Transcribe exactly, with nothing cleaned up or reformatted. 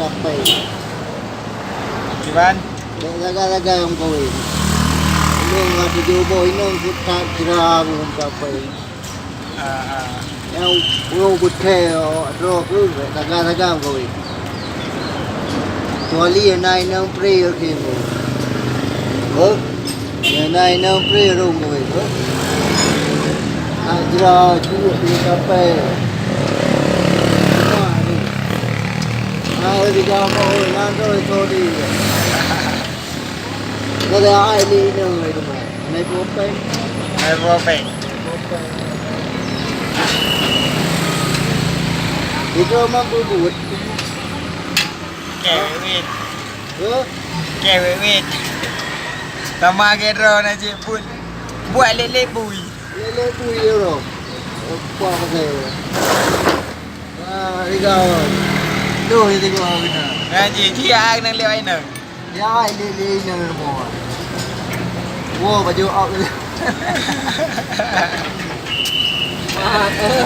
Sampai. Kiban? Dek sagai-sagai lam kawin. Inong ka tujoh boh inong, keu that sira lam sampai. Ah, ah. Nyang uroe beutée awak droe keu sagai-sagai lam kawin. Kecuali na inong pre, oke, boh. Boh. Nyang na inong pre rhung keuh, eh. Hak jira cuek di kapai. Hai, di gamoe, nyan tu, sorry. Kada ai li inong, ai, tu, mai. Nai popeng. Nai popeng. Itu memang bubut. Kewit. Huh? Kewit. Sama ke droe na cik pun. Buat lele bui. Lele bui dia, bro. Apa pasal? Ah, tiga orang. Duh, dia tengok orang kena. Ngaji, dia nang lewat ina. Dia lele ina semua. Wow, baju up tu. Ah, eh.